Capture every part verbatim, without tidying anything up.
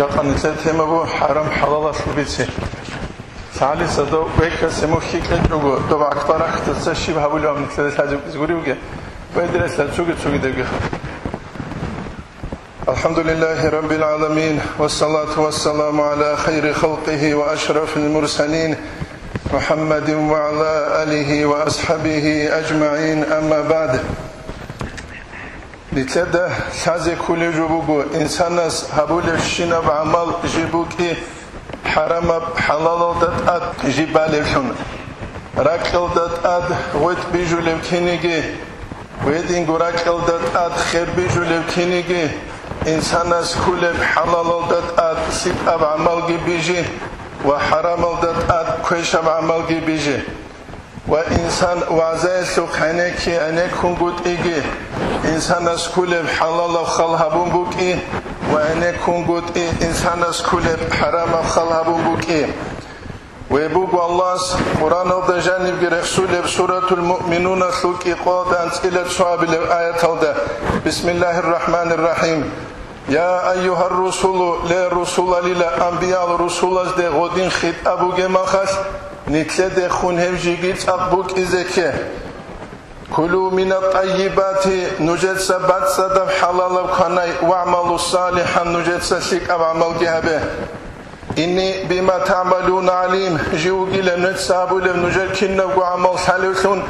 Жакъа нилъер тема буго хӀарам-хӀалалалъул бици. ЛъагӀалиса дов векасе мухь кьечӀого, доб акбар рахьдаса щиб гьабулеб нилъеда лъазе гури бугеб? Бедерасла цуги-цугидабги. الحمد لله رب العالمين، والصلاة والسلام على خير خلقه وأشرف المرسلين، محمد وعلى آله وأصحابه أجمعين، أما بعد. Нилъеда лъазе кколеб жо буго, инсанас гьабулебщинаб гӀамал жиб букӀи, хӀарамаб-хӀалалалда тӀад жиб балеблъун. Ракьалда тӀад гъветӀ бижулеб киниги, гьединго ракьалда тӀад хер бижулеб киниги, инсанас кколеб хӀалалалда тӀад лъикӀаб гӀамалги бижи ва хӀарамалда тӀад квешаб гӀамалги бижи. Ва инсан вагӀзаялъухъ гӀенекке гӀенеккунгутӀиги, инсанас кколеб хӀалалаб хал гьабун букӀи ва гӀенеккунгутӀи, инсанас кколеб хӀарамаб хал гьабун букӀи. Ве буго Аллагьас Къуръаналда жанибги рехсулеб Суратул Муъминуналъул кӀикъоялда анцӀила цоабилеб аяталда: بسم الله الرحمن الرحيم. يا أيها الرسل, ле русулалила, анбиял русулазде гъодин хитӀаб бугеб мехалъ, нилъедехун гьев жеги цӀакъ букӀизе кке. كلوا من الطيبات, нужеца бацӀцӀадаб хӀалалаб кванай, واعملوا صالحا, нужеца лъикӀаб гӀамалги гьабе. إني بما تعملون عليم, жив вугилан нужеца гьабулеб нужер кинабго гӀамал лъалевлъун,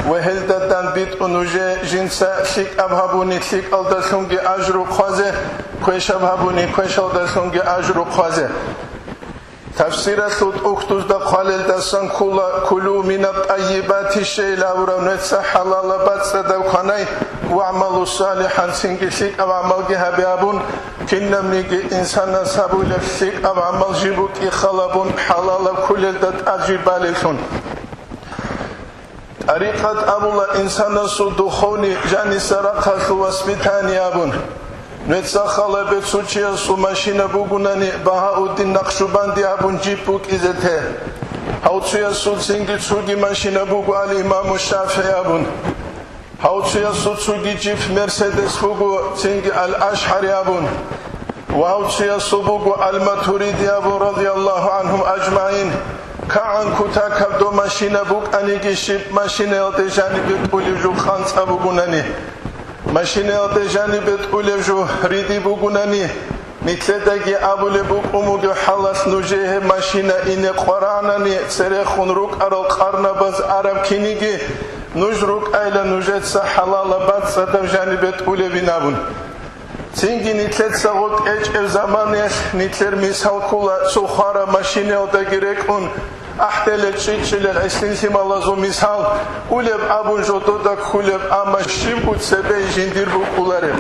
ва гьелда данбитӀун нужее жинца лъикӀаб гьабуни лъикӀалдалъунги ажру хъвазе, квешаб гьабуни квешалдалъунги ажру хъвазе. Тафсиралъул тӀухьдузда хъвалелдасан ккола: كلوا من الطيبات, щейил абураб нужеца хӀалалаб бацӀцӀадаб кванай, واعملوا صالحا, цинги лъикӀаб гӀамалги гьабе абун, кинабниги инсанас гьабулеб лъикӀаб гӀамал жиб букӀи халабун, хӀалалаб кколелда тӀад жиб балеблъун. ТӀарикъат абула инсанасул духовный жаниса рахъалъул воспитание абун. Нужеца хал гьабе, цо чиясул машина бугунани Багьауддин Накъшубанди абун джип букӀизе те. Гьав цоясул цинги цоги машина буго Ал-Имаму ШафигӀи абун. Гьав цоясул цоги джип Мерседес буго, цинги Ал-АшгӀари абун. Ва гьав цоясул буго Ал-Матуриди абун, радияллагьу гӀанхум ажмагӀин. КигӀан кутакаб доб машина букӀаниги, щиб машинаялде жанибе тӀулеб жо къанцӀа бугунани. Машинаялде жанибе тӀулеб жо риди бугунани, нилъедаги абулеб букӀун бугеб хӀалалъ нужее гьеб машина ине къварагӀанани, церехун рукӀарал къарнабаз араб киниги, нуж рукӀайилан нужеца хӀалалаб бацӀцӀадаб жанибе тӀулебин абун. Цинги нилъеца гъо кӀечӀеб заманаялъ нилъер мисал ккола цо хвараб машинаялдаги рекӀун, ахӀделел чӀичӀчӀилел гӀислин лъималазул мисал, улеб абун жодода кколеб, амма щибго цебе жиндир букӀулареб.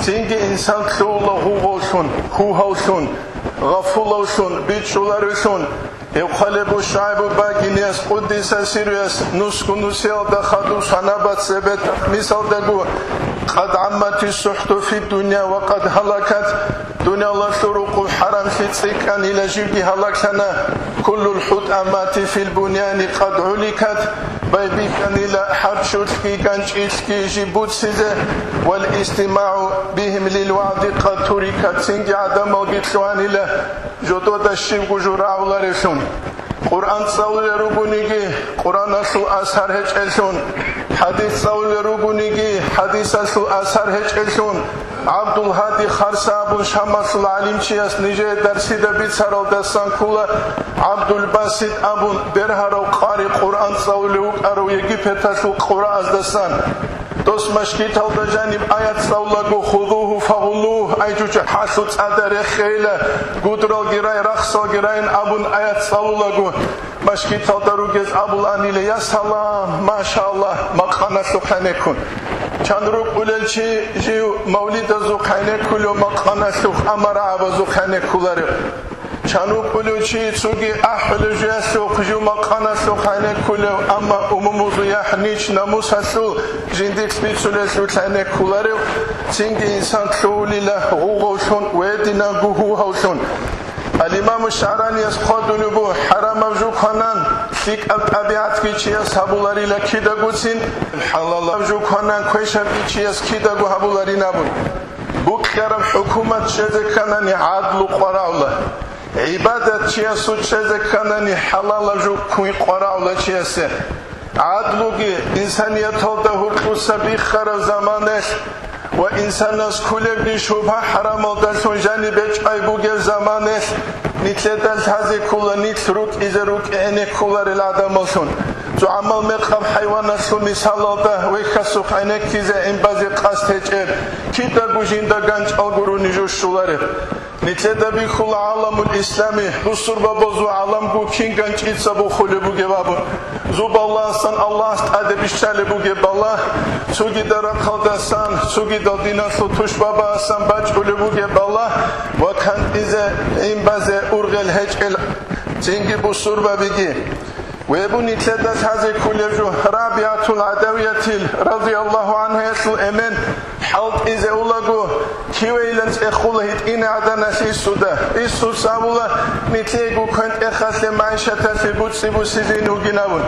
Цинги инсан лъугьула гъугъавлъун, гьугьавлъун, гъафулавлъун, бичӀчӀуларевлъун. Гьев хъвалеб буго ШугӀайбу Багиниялъ, къуддиса сирругьу, нусго нусиялда хадуб санабац цебетахъ мисалдаго: قد عمت السحت في الدنيا وقد هلكت, дуниялалъул рукъуб хӀарамлъи цӀикӀкӀанила, живги гьалаглъана. كل الحطامات في البنيان قد علقت, байбихьанила хӀарччулъги ганчӀилъги жиб буцизе. والاستماع بهم للوعظ قد تركت, цинги гӀадамалги лъугьанила жодода щибго жо рагӀуларевлъун. Къуръан цӀалулел ругониги, Къуръаналъул асар гьечӀеллъун, хӀадис цӀалулел ругониги, хӀадисалъул асар гьечӀеллъун. ГӀабдул-Гьади Харса абун Шамалъул гӀалимчияс нижее дарсида бицаралдасан ккола ГӀабдул-Басит абун бергьарав къари, Къуръан цӀалулев вукӀарав Египеталъул къураздасан. Дос машгиталда жаниб аят цӀалулаго: خذوه فغلوه, ай жужахӀалъул цӀада рехейила, гудралги рай, рахсалги райин абун аят цӀалулаго, машгиталда ругез абуланила: я салам, машаллагь, макъаналъухъ гьанеккун. Чан рукъулел чи жив мавлидазухъ гьанеккулев макъаналъухъ, амма рагӀабазухъ гьанеккуларев. Чан вукӀулев чи цоги ахӀулев жоялъухъ жив макъаналъухъ гьанеккулев, амма умумузул яхӀ нич намусалъул жиндилъ бицулелъул гьанеккуларев, цинги инсан лъугьулила гъугъавлъун ва гьединанго гьугьавлъун. Ал-Имаму ШагӀранияс хъвалеб буго: хӀарамаб жо кванан, лъикӀаб тӀабигӀатги чияс гьабуларила кидагоцин, хӀалалаб жо кванан, квешабги чияс кидаго гьабуларин абун. Букьараб хӀукумат чӀезе кканани гӀадлу къварагӀула. ГӀибадат чиясул чӀезе кканани хӀалалаб жо ккун къварагӀула чиясе. ГӀадлуги инсанияталда гьуркьуса биххараб заманаялъ ва инсанас кколебги шубгьа-хӀарамалдалъун жанибе чӀвай бугеб заманаялъ нилъеда лъазе ккола нилъ рукӀизе рукӀине кколарел гӀадамаллъун. ЗугӀамал мекъаб хӀайваналъул мисалалда вехьасухъ гӀенеккизе гӀин базе къасд гьечӀеб, кидаго жинда ганчӀал гурони жо щолареб. Нилъеда бихьула гӀаламул ислами, бусурбабазул гӀаламго кин ганчӀица бухулеб бугеб абун. Зубалласан Аллагьас тӀаде биччалеб бугеб балагь, цогидал рахъалдасан, цогидал диналъул тушбабаасан бачӀулеб бугеб балагь ва кантӀизе гӀин базе ургъел гьечӀел цинги бусурбабиги. Вебу нилъеда лъазе кколеб жо, РабигӀатул ГӀадавиятил, радияллагьу гӀангьаялъул эмен хӀалтӀизе улаго, кивейилан цӀехула гьитӀине гӀаданалъ Исуда. Исуца абула, нилъеего квен-тӀехалъе, майшаталъе буцӀи бусизейин вугин абун.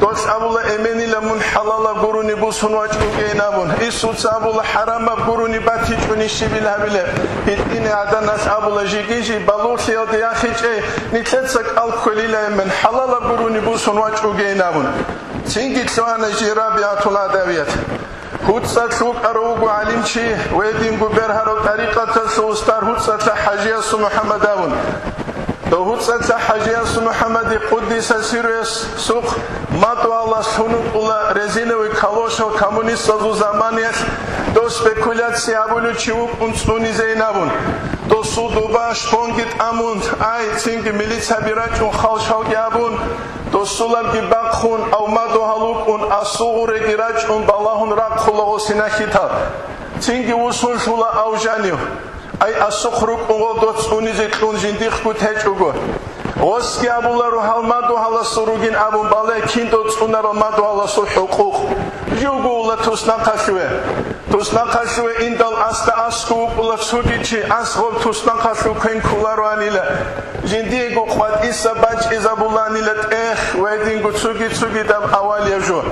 Дос абула, эменила мун хӀалалаб гурони бусун вачӀугейин абун. Исуца абула, хӀарамаб гурони батичӀони щибил гьабилеб? ГьитӀине гӀаданалъ абула, жиги-жи балугълъиялде яхичӀей, нилъеца кӀал кквелила эмен, хӀалалаб гурони бусун вачӀугейин абун. Цинги лъугьана жий РабигӀатул ГӀадавият. ГьуцӀцӀалъ вукӀарав вуго гӀалимчи, гьединго бергьарав тӀарикъаталъул устар ГьуцӀцӀалъа ХӀажиясул МухӀаммад абун. Дов ГьуцӀцӀалъа ХӀажиясул МухӀаммади, къуддиса сирругьу, сухъ мадугьалас лъун вукӀула резиновый калошал коммунистазул заманаялъ, дов спекуляция гьабулев чи вукӀун цӀунизейин абун. Досул дуба шпонги тӀамун, ай, цинги милицаби рачӀун халшалги абун, досулабги бахъун, авмадугьал вукӀун, асул гъуреги рачӀун балагьун рахъула гъосинахьитал. Цинги вусун лъула ав жанив. Ай, асухъ рукӀун гъо доц цӀунизе кьун жиндихъго течӀого. Гъосги абуларо гьал мадугьаласул ругин абун бале, кин доц цӀунарал мадугьаласул хӀукъукъ. Живго ула туснахъалъуве. Туснахъалъуве индал асда асго вукӀула цоги чи, ас гъоб туснахъалъув квен кколароанила. Жиндиего къватӀиса бачӀизабуланила тӀех ва гьединго цоги-цогидаб авалияб жо.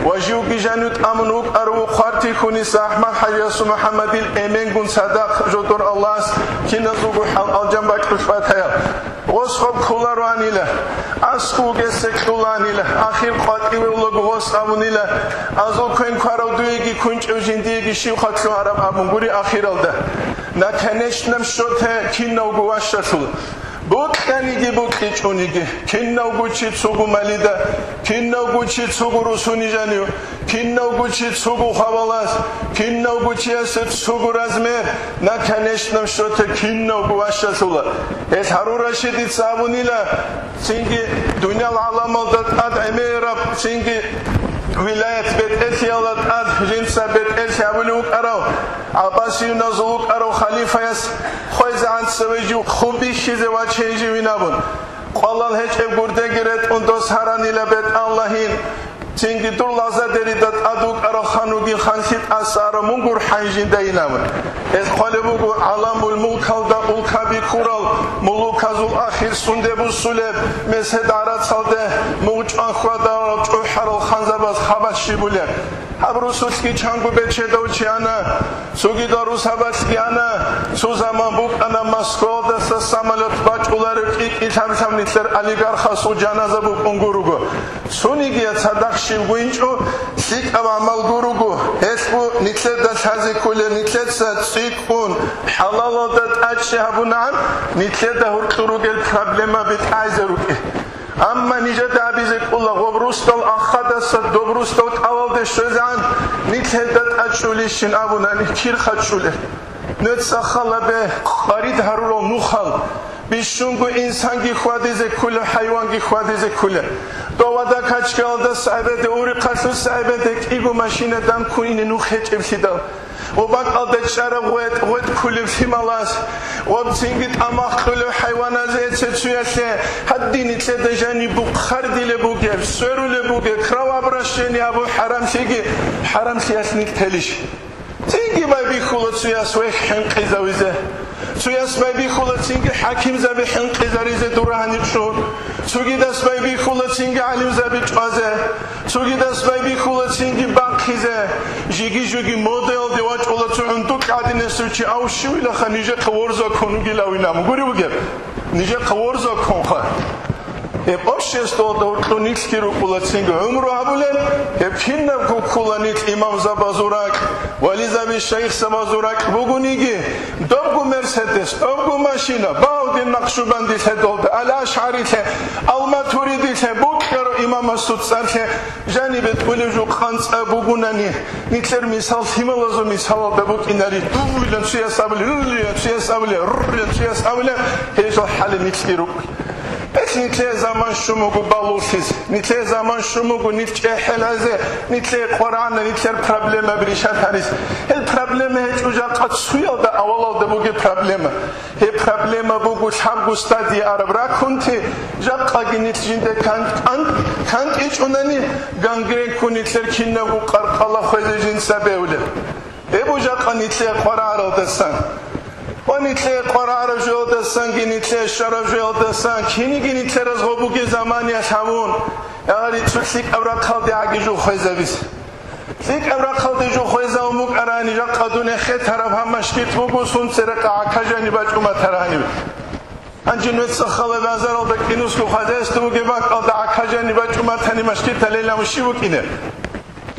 Ва живги жанив тӀамун вукӀарав хъвартихьуниса АхӀмад ХӀажиясул МухӀаммадил эменгун цадахъ жодор Аллагьас киназулго хӀал алжан бакьулъ батаял. Гъос гъоб кколароанила, асго вугесе кьуланила, ахир къватӀиве улаго гъос абунила, азул квен кварав дуеги кунчӀев жиндиеги щив хъатлъун араб абун гури ахиралда. На конечном счёте кинавго ващалъула. Букьаниги букьичӀониги, кинавго чи цого малида, кинавго чи цого русуни жанив, кинавго чи цого хвабалас, кинавго чиясе цого размер, на конечном счёте кинавго ващалъула. Гьел Гьарун Рашидица абунила, цинги дуниял гӀаламалда тӀад гӀемераб, цинги вилаят бетӀерлъиялда тӀад жинца бетӀерлъи абулев вукӀарав, ГӀаббасиюназул вукӀарав халифаяс хвезегӀан цеве жив хун бихьизе вачейин живин абун. Къвалал гьечӀеб гурдеги ретӀун дос гьаранила бетӀаллагьин, цинги дур лагъзадерида тӀад вукӀарав хан вугин ханлъи тӀаса арав мун гурхӀан жинда инабун. Гьез хъвалеб буго, гӀаламул мулкалда улкаби ккурал, мулуказул ахир сунде буссулеб, месед гӀарацалде мугъчӀван хьвадарал чӀухӀарал ханзабаз хабалъ щибулеб. Гьаб русулъги чанго бечедав чи ана, цогидал русабалъги ана, цо заман букӀана Москвалдаса самолет бачӀуларев кӀи-кӀи лъаб-лъаб нилъер олигархасул жаназа букӀун гуруго. Цониги я цадахъ щиб гуинчӀо, лъикӀаб гӀамал гуруго, гьелъ бу нилъеда лъазе кколел нилъеца цӀикӀкӀун, хӀалалалда тӀачӀи гьабунагӀан, нилъеда гьуркьу ругел проблемаби тӀайзе рукӀи. Амма нижеда абизе кӀола, гъоб русдал ахадаса доб русдал кӀалалде щвезегӀан, нилъ гьелда тӀачӀулищин абунани, кир хачӀулел? Нуца халабе къварид гьарурал нухал, бищунго инсанги хьвадизе ккула, хӀайванги хьвадизе ккула. Довада качкалда сабеде, урихъалъул сабеде кӀиго машина данкун ине нух гьечӀеблъидал. Ва бакӀалда чӀараб гъветӀ, гъветӀ ккулеб лъималаз, ва цинги тӀамах кьулеб хӀайваназе цецуялъе, гьадин нилъеда жаниб бухъардилеб бугеб, сверулеб бугеб, кровообращение абу хӀарамлъиги, хӀарамлъиялъ нилъ телищ? Цинги байбихьула цуяс вехь хӀинкъизавизе. Цояс байбихьула цинги хӀакимзаби хӀинкъизаризе дур гьаниб щун. Цогидас байбихьула цинги гӀалимзаби чӀвазе. Цогидас байбихьула цинги бахъизе. Жиги-жуги модаялде вачӀула цо гӀундукь гӀадинасев чи, ав щивилаха нижехъа ворзакон вугилавинаб. Гури вугеб? Нижехъа ворзаконха. Гьеб обществоялда гьоркьун нилъги рукӀула цинги гӀумру гьабулел, гьеб кинабго ккула нилъ имамзабазул ракь, вализаби шайихзабазул ракь бугониги, добго Мерседес, добго машина, Баудин Накъшубанди лъе долда, ал-АшгӀари лъе, ал-Матуриди лъе, букьаро имамасул цӀар лъе, жанибе тӀулев жо къанцӀа бугунани, нилъер мисал лъималазул мисалалда букӀинари, дугьуйлан цуяс абулеб, руллуян цуяс абулеб, рурриян цуяс абулеб, гьезул хӀале нилъги рукӀ. Гьелъ нилъее заман щун буго балулъиз, нилъее заман щун буго нилъ чӀехӀелазе, нилъее къварагӀанна нилъер проблемаби решать гьарис. Гьел проблема гьечӀо жакъа цуялда авалалда бугеб проблема. Гьеб проблема буго лъабго стадие араб ракунти, жакъаги нилъ жинда кан-, кан-, кантӀичӀунани, гангренкун нилъер кинабго къаркъала хвезе жинца бевлеб. Гьеб жакъа нилъее къварагӀаралдасан. Ва нилъее къварагӀараб жоялдасанги нилъее щвараб жоялдасан киниги нилъераз гъо бугеб заманиялъ гьавун, я гьари цо лъикӀаб рахъалде гӀаги жо хвезабизе. ЛъикӀаб рахъалде жо хвезавун букӀарани, жакъа дун эхетараб гьаб машгит буго, сунцерекъа гӀакажани бачӀуматарани. Гьанже нужеца хала базаралда кӀинусго хозяйство бугеб бакӀалда гӀакажани бачӀуматани машгиталилан щиб букӀине?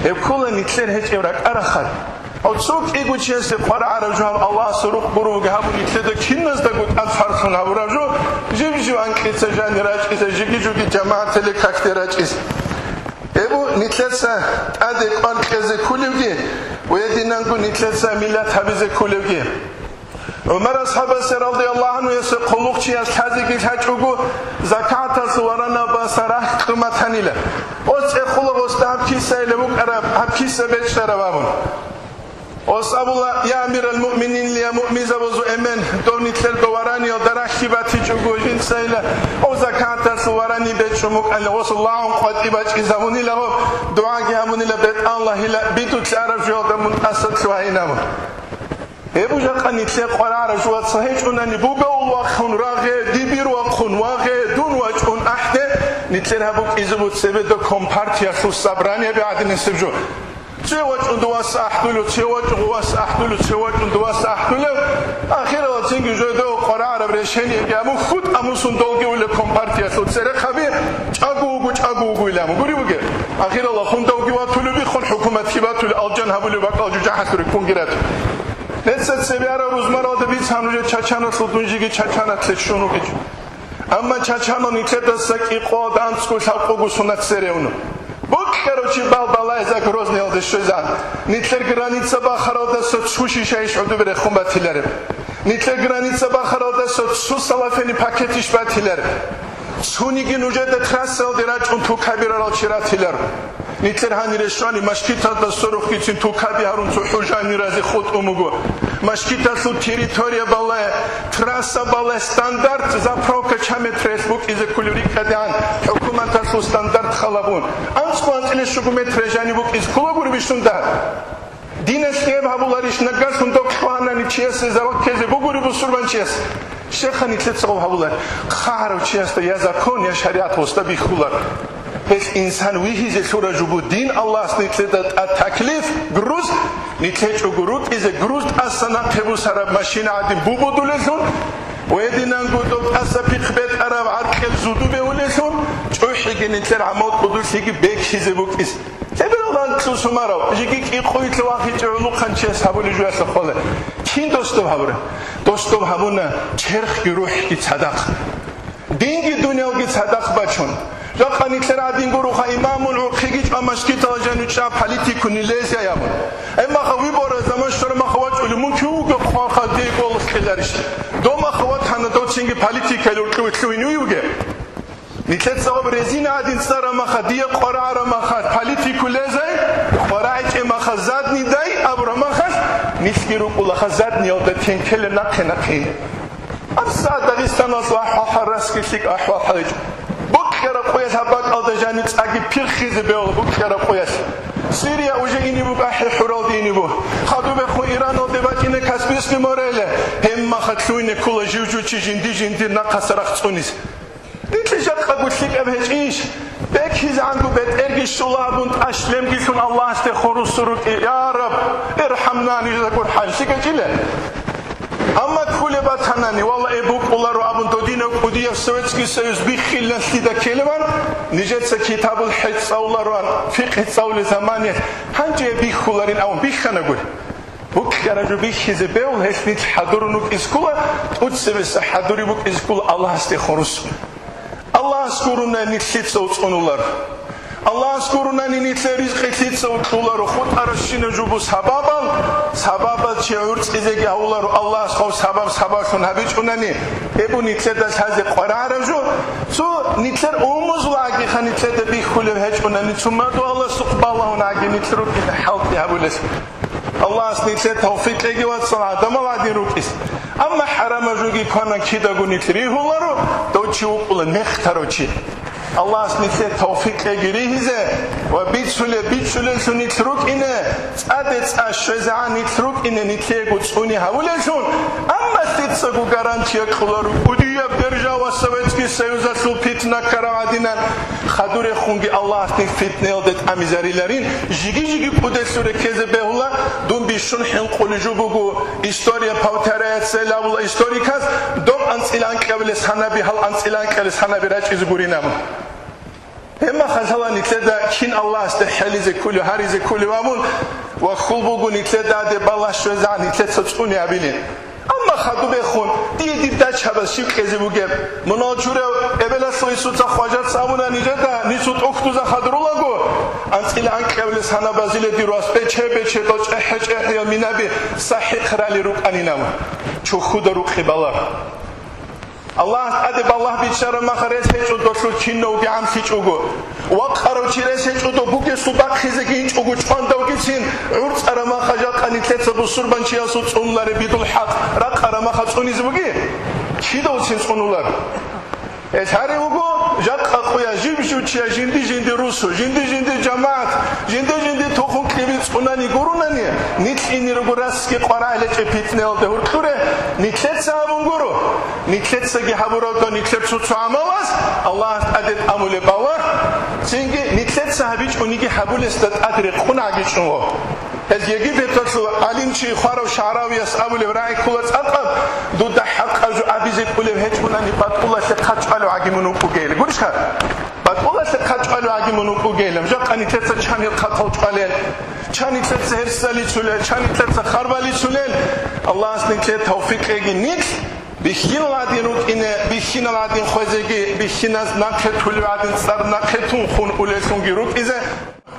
Гьеб ккола нилъер гьечӀеб ракӀарахъад. Гьав цо кӀиго чиясе къварагӀараб жо гьаб Аллагьасул рукъ гуро вугеб гьабун нилъеда киназдаго тӀад фархлъун гьабураб жо, жив-жив анкьица жани рачӀизе, жиги-жуги жамагӀаталде какде рачӀиз. Гьеб нилъеца тӀаде кӀвар кьезе кколевги ва гьединанго нилъеца миллат гьабизе кколевги. ГӀумар асхӀабасе радияллагьу гӀанхуясе хъулухъчияс лъазеги лъачӀого, закаталъул варанабаса рахь къиматанила. Ос цӀехула гъосда гьаб кисайилан букӀараб, гьаб киса бечӀараб абун. Ос абула: «Я амирал муъминин, я муъминзабазул эмен, дов нилъер дов вараниялда рахьги батичӀого жинцайила, ов закаталъул варани бечӀун букӀанила, ос лагъун къватӀи бачӀизабунила, дугӀаги гьабунила, бетӀаллагьила бидулъ араб жоялда мун тӀаса лъугьайин», – абун. Гьеб жакъа нилъее къварагӀараб жо, вацал, гьечӀунани бугавул вахъун рагъе, дибир вахъун вагъе, дун вачӀун ахӀде, нилъер гьаб букӀизе буго цебеда компартиялъул собраниеби гӀадинасеб жо. Цеве вачӀун дуваса ахӀдулев, цеве вачӀун гъуваса ахӀдулев, цеве вачӀун дуваса ахӀдулев, ахиралда цинги жойдав къварагӀараб решениеги абун хутӀа мусун долги улеб компартиялъул церехъаби, чӀаго вуго, чӀаго вуго илан гури бугеб. Ахиралда хундавги ватулев биххун, хӀукуматги батулев, алжан гьабулев бакӀал жужахӀалъуре ккунги рату. Гьеца цебе араб рузмаралда бицан нужер чачаналъул дунжиги чачаналъе щун вугич. Амма чачанал нилъедаса кӀикъоялда анцӀго лъабкъого сунат церевну. Букьарав чи балбалайза Грозныйалде щвезан. Нилъер граница бахаралдаса цу шишайищ гӀодобе рехун батилареб? Нилъер граница бахаралдаса цу салафени пакетищ батилареб? Цуниги нужеда трассалде рачӀун тукаби рарал чи ратилар. Нилъер гьанире щвани машгиталда сорухъгицин тукаби гьарун цо хӀужаниразде хутӀун буго. Машгиталъул территория балай, трасса балай стандарт заправка чан метралъ букӀизе кколеб рикӀкӀадегӀан хӀукуматалъул стандарт халабун. АнцӀго-анцӀила щуго метр жаниб букӀизе ккола гури бищунда. Диналъ гьеб гьабуларищ, нагагь сундукъ хъванани чиясе зарал ккезе бугури бусурбанчияс? Щеха нилъеца гъоб гьабулар. Хъарав чиясда я закон, я шаригӀат гъосда бихьулар. Гьелъ инсан вихьизе лъураб жо буго дин Аллагьас нилъеда тӀад таклиф, груз, нилъ гьечӀого рукӀизе груз тӀаса нахъе бусараб машина гӀадин бубодулелъул, ва гьединанго доб тӀаса пихъ бетӀараб гӀаркьел зуду бегьулелъул, чӀухӀиги нилъер гӀамал кӀудулъиги бекизе букӀизе. Леберал ранкьлъу сумарав, жеги кӀикъоялъе вахичӀев гӀулухъанчияс гьабулеб жоялъа ккола. Кин дос доб гьабураб? Дос доб гьабуна черхги рухӀги цадахъ. Динги дуниялги цадахъ бачун. Жакъа нилъер гӀадин гуроха, имамул гӀурхъиги чӀва машгитала жанив чӀа политику нилезия абун. Эмаха выборал заман щвараб маха вачӀулев мун кивго хъван халде голос кьеларищ? Дов маха ватана, дов цинги политикаялъул кьуве лъугьин вугев? Нилъеца гъоб резина гӀадин цӀара маха, дие къварагӀара маха, политику лезай, къварагӀичӀе маха, задний дай абура махалъ, нилъги рукӀулаха задниялда тенкеле нахъе-нахъе. Абса Дагъистаналъул ахӀвал-хӀал, раскилъи ахӀвал-хӀал гьечӀо. Букьараб къоялъ гьаб бакӀалда жаниб цӀаги пирхизе бегьула букьараб къоялъ. Сирия уже ине буго, ахӀи хӀуралде ине буго. Хадубехун Ираналде бачӀине Каспийский мореле. Гьебмаха лъугьине ккола жив-жив чи жинди-жиндир нахъаса рахъ цӀунизе. Нилъе жакъаго лъикӀаб гьечӀищ? БекизегӀанго бетӀерги щола абун тӀашлемги лъун Аллагьасде хурусу рукӀи: «Я Раб, ирхӀамна, нижеда гурхӀан лъикӀачӀила». Амма кколеб батанани, валла, э, букӀуларо абун додинав кӀудияб Советский Союз биххилан лъида ккелеван, нижеца китабул хӀет цӀалулароан, фикъгь цӀалулел замане, гьанже биххуларин абун биххана гури. Букьараб жо биххизе бегьул, гьелъ нилъ хӀадурун вукӀизе ккола, тӀоцебесеб хӀадурив вукӀизе ккола Аллагьасде хурусун. Аллагьас гуруна нилъ лъица уцӀунуларо. Аллагьас гурунани нилъер ризкъи лъица утлуларо, хутӀаращина жубу сабабал, сабабал чи гӀурцӀизеги гьавуларо, Аллагьас гъов сабаб сабаблъун гьабичӀунани, гьеб нилъеда лъазе къварараб жо, цо нилъер умузул агиха нилъеда бихьулев гьечӀунани, цумаду Аллагьасухъ балагьун аги нилъ рукӀине хӀалтӀи гьабулес. Аллагьас нилъе тавфикъ кьеги, вацал, гӀадамал гӀадин рукӀис. Амма хӀарамаб жоги кванан кидаго нилъ ригьуларо, дов чи вукӀула мехтарав чи. Аллагьас нилъе тавфикъ кьеги ригьизе ва бицулеб бичӀчӀулеллъун нилъ рукӀине, цӀаде цӀа щвезегӀан нилъ рукӀине нилъего цӀуни гьавулеллъун, амма лъицаго гарантия кьоларо, кӀудияб держава Советский Союзалъул питна ккарав гӀадинан, хадурехунги Аллагьас нилъ питнаялде тӀамизариларин, жиги-жиги кӀуделъул реккезе бегьула, дун бищун хӀинкъулеб жо буго, история повторяется, абула историкас, доб анцӀила анкьабилес гьанаби, гьал анцӀила анкьабилес гьанаби рачӀизе гурин абун. Гьебмахалъ гьала нилъеда кин Аллагьасде хӀелизе кколев, гьаризе кколев абун, ва хьул буго нилъеда гьаде балагь щвезегӀан нилъеца цӀуни абилин. Амма хадубехун, дие дир дачабаз щиб кьезе бугеб? Мунал чурав эбелалъул инсуца хважаца абуна нижеда, нису тӀухьдуза хадурулаго, анцӀила анкьабилес гьанаб базиле дир вас бече-бечедал чӀехӀе-чӀехӀиял минаби сахӀихъ рали рукӀанин абун. Чухьуда рукъи балагь. Аллагьас тӀаде балагь биччараб маха рес гьечӀо долъул кинавги гӀамлъичӀого. Вакъарав чи рес гьечӀо дов бугесул бахъизеги инчӀого чӀвандавгицин, гӀурцӀараб маха жакъа нилъеца бусурбанчиясул цӀунуларе бидул хӀакъ ракъараб маха цӀунизе буги? Кидавцин цӀунулар? Гьелъ гьари вуго, жакъа къуя жив-жив чияс жинди-жинди русу, жинди-жинди жамагӀат, жинди-жинди тухум-кьиби цӀунани гурунани, нилъ ине руго расги къварагӀилечӀеб питнаялде гьуркьуре, нилъеца гьабун гуро. Нилъецаги гьабуралда нилъер цо-цо гӀамалаз Аллагьас тӀаде тӀамулеб балагь, цинги нилъеца гьабичӀониги гьабулесда тӀад рекъон гӀагичӀо. Гьез Египеталъул гӀалимчи хварав Шагьравияс абулеб рагӀи ккола цӀакъаб, дуда хӀакъаб жо абизе кӀолеб гьечӀунани, батӀулалъе хъат чӀвалев гӀаги мун вукӀугейилан. Гурищха? БатӀулалъе хъат чӀвалев гӀаги мун вукӀугейилан. Жакъа нилъеца чанил хъатал чӀвалел, чан нилъеца гьерсалицулел, чан нилъеца харбалицулел. Аллагьас нилъее тавфикъ кьеги нилъ бихьинал гӀадин рукӀине, бихьинал гӀадин хвезеги, бихьиназ нахъе тулев гӀадин цӀар нахъе тун хун улеллъунги рукӀизе.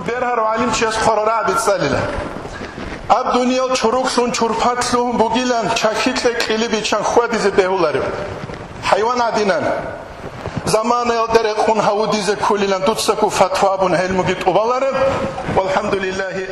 Бергьарав гӀалимчияс хъвараб рагӀи бицӀцӀалила. Аб дуниял чуруклъун чурпат лъугьун бугилан, чахьи кьекьили биччан хьвадизе бегьуларев. ХӀайван гӀадинан. Заманаялда рекъун гьавудизе кколилан дуцаго фатва абун гӀелмуги тӀубалареб. Валхамдулиллагьи